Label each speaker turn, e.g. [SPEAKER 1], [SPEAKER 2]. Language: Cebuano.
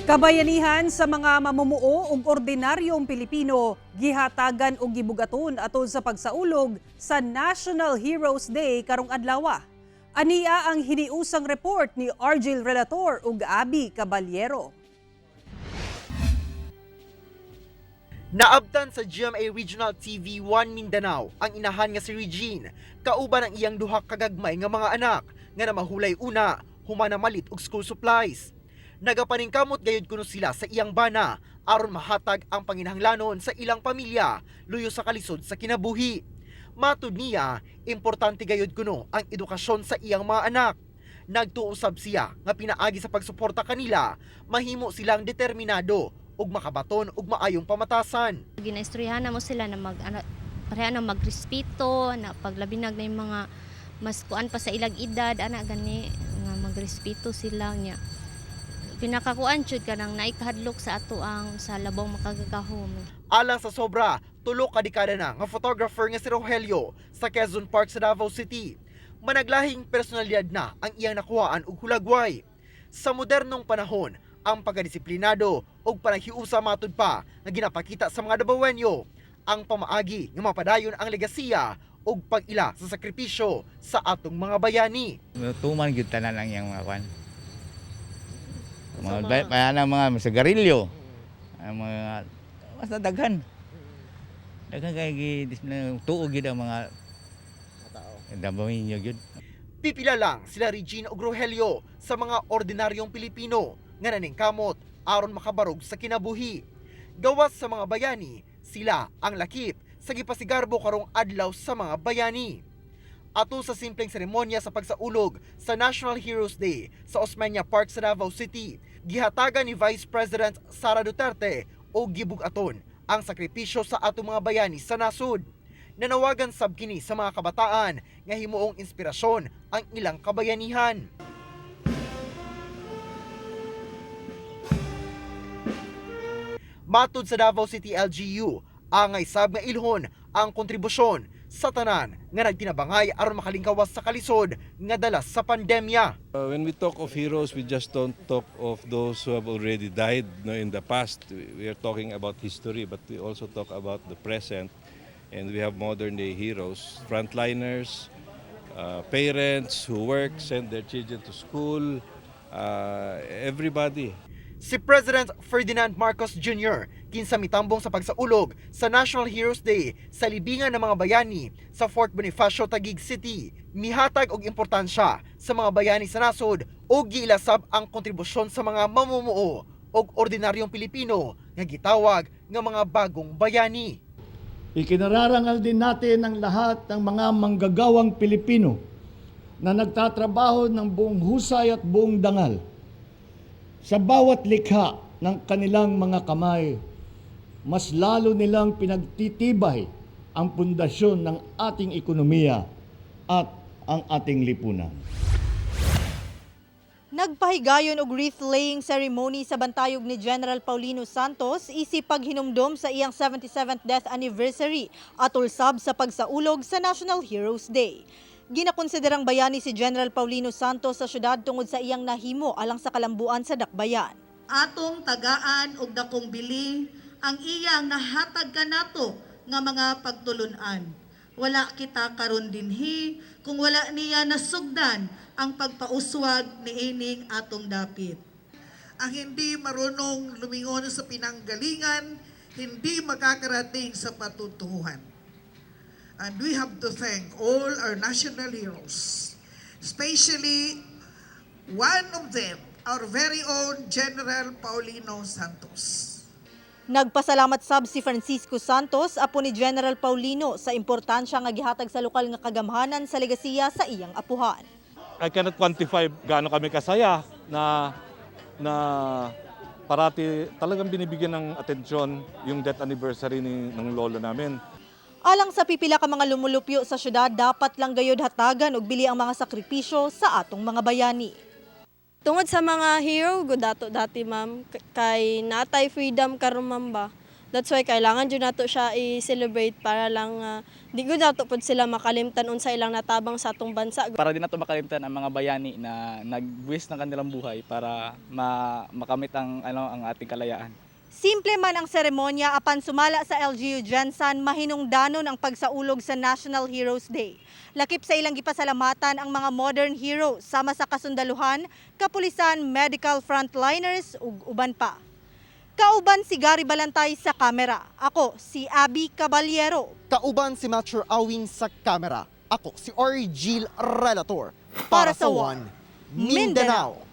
[SPEAKER 1] Kabayanihan sa mga mamumuo ug ordinaryong Pilipino gihatagan og gibugaton atol sa pagsaulog sa National Heroes Day karong adlaw. Ania ang hiniusang report ni Argel Relator ug Abi Caballero.
[SPEAKER 2] Naabtan sa GMA Regional TV 1 Mindanao ang inahan nga si Regine, kauban ang iyang duha kagagmay nga mga anak nga namahulay una human namalit og school supplies. Nagapaningkamot gayud kuno sila sa iyang bana aron mahatag ang panginahanglanon sa ilang pamilya luyo sa kalisod sa kinabuhi. Matud niya, importante gayud kuno ang edukasyon sa iyang mga anak. Nagtuo sab siya nga pinaagi sa pagsuporta kanila, mahimo silang determinado ug makabaton og maayong pamatasan.
[SPEAKER 3] Ginaistoryahan na mo sila na mag ano, pareha na magrespeto na paglabinag na yung mga mas kuan pa sa ilag edad ana gani nga magrespeto sila nya. Pinakakuan jud kanang naikahadlok sa ato ang sa labaw makagagahom.
[SPEAKER 2] Alang sa sobra, 3 ka dekada na nga photographer nga si Rogelio sa Quezon Park sa Davao City. Managlahing personalidad na ang iyang nakuhaan og hulagway. Sa modernong panahon, ang pagkadisiplinado ug panaghiusa matud pa nga ginapakita sa mga Dabawenyo ang pamaagi nga mapadayon ang legasiya ug pag-ila sa sakripisyo sa atong mga bayani.
[SPEAKER 4] Tuman gyud tanan ang iyang mga kwan. Mga ba mga sigarilyo. Ang mga basta daghan. Daghan kay gi tuo gyud ang mga tao. Dabawenyo gyud.
[SPEAKER 2] Pipila lang sila Regine ug Rogelio sa mga ordinaryong Pilipino nga naningkamot aron makabarog sa kinabuhi. Gawas sa mga bayani, sila ang lakip sa gipasigarbo karong adlaw sa mga bayani. Ato sa simpleng seremonya sa pagsaulog sa National Heroes Day sa Osmeña Park sa Davao City, gihatagan ni Vice President Sara Duterte og gibug-aton ang sakripisyo sa atong mga bayani sa nasod. Nanawagan sab kini sa mga kabataan nga himuong inspirasyon ang ilang kabayanihan. Matud sa Davao City LGU, angay sab nga ilhon ang kontribusyon sa tanan nga nagtinabangay aron makalingkawas sa kalisod nga dala sa pandemya.
[SPEAKER 5] When we talk of heroes, we just don't talk of those who have already died, no, in the past. We are talking about history, but we also talk about the present. And we have modern day heroes, frontliners, parents who work, send their children to school, everybody.
[SPEAKER 2] Si President Ferdinand Marcos Jr. kinsa mitambong sa pagsaulog sa National Heroes Day sa libingan ng mga bayani sa Fort Bonifacio, Taguig City. Mihatag og importansya sa mga bayani sa nasod ug giilasab ang kontribusyon sa mga mamumuo og ordinaryong Pilipino nga gitawag nga mga bagong bayani.
[SPEAKER 6] Ikinararangal din natin ang lahat ng mga manggagawang Pilipino na nagtatrabaho ng buong husay at buong dangal. Sa bawat likha ng kanilang mga kamay, mas lalo nilang pinagtitibay ang pundasyon ng ating ekonomiya at ang ating lipunan.
[SPEAKER 7] Nagpahigayon og wreath-laying ceremony sa bantayog ni General Paulino Santos isip paghinumdom sa iyang 77th death anniversary atol sab sa pagsaulog sa National Heroes Day. Ginakonsiderang bayani si General Paulino Santos sa syudad tungod sa iyang nahimo alang sa kalambuan sa Dakbayan.
[SPEAKER 8] Atong tagaan og dakong bili ang iyang nahatag kanato nga mga pagtulun-an. Wala kita karon dinhi kung wala niya nasugdan ang pagpauswag niining atong dapit.
[SPEAKER 9] Ang hindi marunong lumingon sa pinanggalingan, hindi makakarating sa patutunguhan. And we have to thank all our national heroes, especially one of them, our very own General Paulino Santos.
[SPEAKER 7] Nagpasalamat sab si Francisco Santos, apo ni General Paulino, sa importansya nga gihatag sa lokal nga kagamhanan sa legasiya sa iyang apuhan.
[SPEAKER 10] I cannot quantify gaano kami kasaya na na parati talagang binibigyan ng atensyon yung death anniversary ng lolo namin.
[SPEAKER 7] Alang sa pipila ka mga lumulupyo sa syudad, dapat lang gayod hatagan og bili ang mga sakripisyo sa atong mga bayani.
[SPEAKER 11] Tungod sa mga hero gud dato dati, ma'am, kay natay freedom karon, ma'am, ba. That's why kailangan jud nato siya i-celebrate para lang di gud nato pud sila makalimtan unsa ilang natabang sa atong bansa.
[SPEAKER 12] Para di nato makalimtan ang mga bayani na nagbuwis ng kanilang buhay para makamit ang ano ang ating kalayaan.
[SPEAKER 7] Simple man ang seremonya apan sumala sa LGU GenSan, mahinungdanon ang pagsaulog sa National Heroes Day. Lakip sa ilang gipasalamatan ang mga modern heroes sama sa kasundaluhan, kapulisan, medical frontliners ug uban pa. Kauban si Gary Balantay sa kamera. Ako si Abby Caballero.
[SPEAKER 2] Kauban si Melchor Awing sa kamera. Ako si Orgil Relator.
[SPEAKER 7] Para sa One,
[SPEAKER 2] Mindanao.